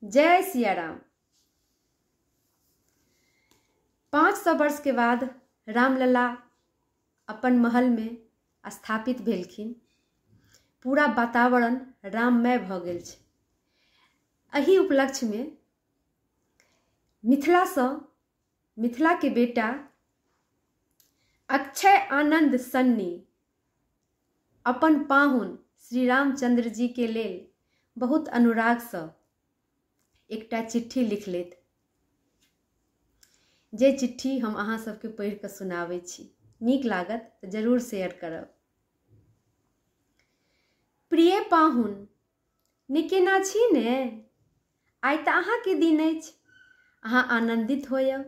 जय सियाराम। 500 वर्ष के बाद रामलला अपन महल में स्थापित भेलखिन। पूरा वातावरण राममय भऽ गेल छै। एहि उपलक्ष्यमे मिथिलासँ मिथिलाके बेटा अक्षय आनंद सन्नी अपन पाहुन श्री रामचंद्र जी के लेल बहुत अनुरागसँ एकटा चिट्ठी लिखलथि, जे चिट्ठी हम अहाँ सबके पढ़ि कऽ सुनाबै छी। नीक लागत तऽ जरूर शेयर करब। प्रिय पाहुन, निकेना छी ने? आइ तऽ अहाँके दिन अछि, अहाँ आनन्दित होयब,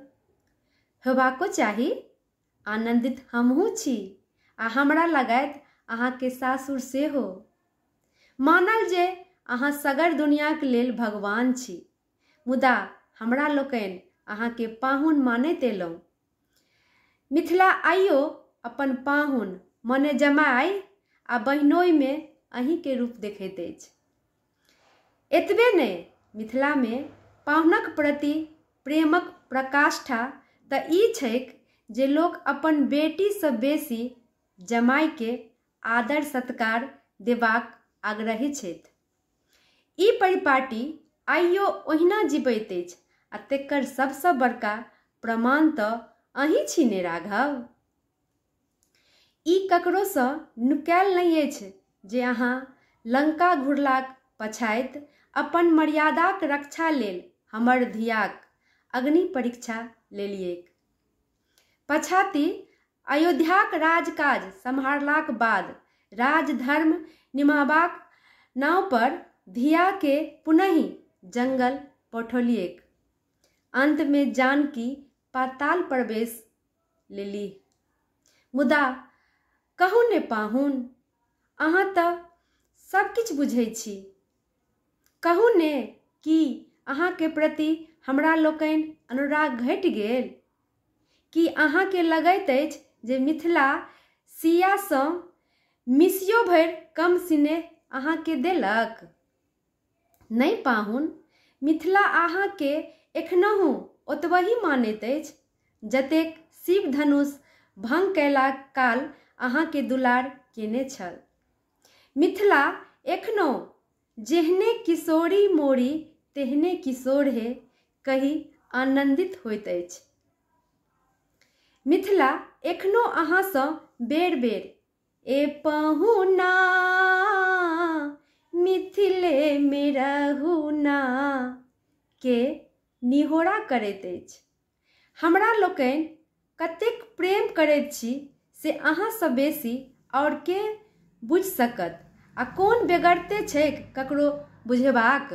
होयबाको चाही। आनन्दित हमहूँ छी आ हमरा लगैत अहाँके सासुर सेहो। मानल जे अहाँ सगर दुनियाके लेल भगवान छी, मुदा हमरा लोकनि अहाँके पाहुन मानैत एलहुँ। मिथिला आइयो अपन पाहुन मने जमाइ आ बहिनोइमे अहीँके रूप देखैत अछि। एतबे नहि, मिथिलामे पाहुनक प्रति प्रेमक प्रकाष्ठा तऽ ई छैक जे लोक अपन बेटीसँ बेसी जमाइके आदर सत्कार देबाक आग्रही छथि। ई परिपाटी आइयो ओहिना जीबैत अछि आ तेकर सबसँ बड़का प्रमाण तऽ अहीं छी ने राघव। ई ककरोसँ नुकायल नहि अछि जे अहाँ लंका घुरलाक पछाति अपन मर्यादाक रक्षा लेल हमर धियाक अग्नि परीक्षा लेलियैक। पछाति अयोध्याक राजकाज सम्हारलाक बाद राजधर्म निमाहबाक नाव पर धियाके पुनः जंगल पठौलियैक। अंतमे जानकी पाताल प्रवेश लेलीह। मुदा कहू ने पाहुन, अहाँ तऽ सब किछु बुझै छी, कहू ने कि अहाँके प्रति हमरा लोकनि अनुराग घटि गेल? कि अहाँके लगैत अछि जे मिथिला सियासँ मिसियो भरि कम सिनेह अहाँके देलक? नहि पाहुन, मिथिला अहाँके एखनहुँ ओतबहि मानैत अछि जतेक शिव धनुष भंग कयलाक काल अहाँके दुलार केने छल। मिथिला एखनो जेहने किशोरी मोरी तेहने किशोर हे कहि आनन्दित होइत अछि। मिथिला एखनो अहाँसँ बेर बेर ए पहुना मिथिले मे रहुना के निहोरा करैत अछि। हमरा लोकनि कतेक प्रेम करैत छी से अहाँसँ बेसी आओर के बुझि सकत आ कोन बेगरते छैक ककरो बुझेबाक।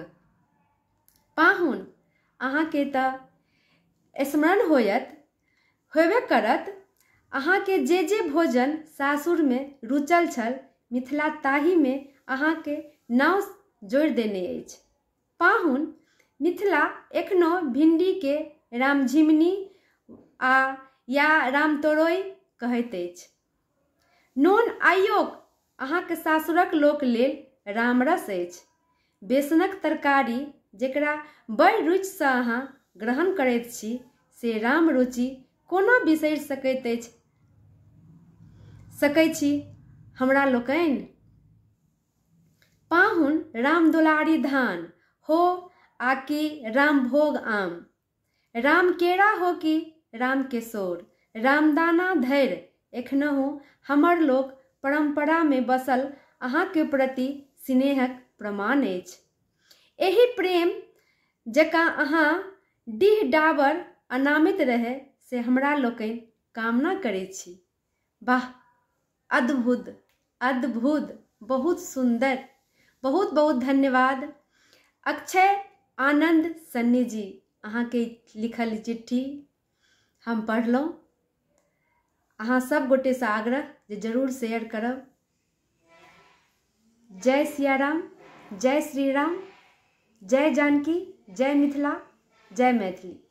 पाहुन, अहाँके तऽ स्मरण होयत होयबे करत, अहाँके जे जे भोजन सासुरमे रुचल छल मिथिला ताहिमे अहाँके नाँव जोड़ि देने अछि। पाहुन, मिथिला एखनो भिंडीके रामझिमनी आ या रामतोरइ कहैत अछि। नोन आइयो अहाँके सासुरक लोक लेल रामरस अछि। बेसनक तरकारी जकरा बड़ रुचिसँ अहाँ ग्रहण करैत छी से रामरुचि कोना बिसरि सकैत अछि सकै छी हमरा लोकनि? पाहुन, रामदुलारी धान हो आ कि रामभोग आम, रामकेरा हो कि रामकेशोर, रामदाना धरि एखनहुँ हमर लोक परम्परामे बसल अहाँके प्रति स्नेहक प्रमाण अछि। एहि प्रेम जकाँ अहाँ डीह डाबर अनामित रहै से हमरा लोकनि कामना करैत छी। वाह, अद्भुत अद्भुत, बहुत सुन्दर, बहुत बहुत धन्यवाद अक्षय आनंद सन्नी जी। अहाँके लिखल चिट्ठी हम पढ़लहुँ। अहाँ सब गोटेसँ आग्रह जे जरूर शेयर करब। जय सियाराम, जय श्री राम, जय जानकी, जय मिथिला, जय मैथिली।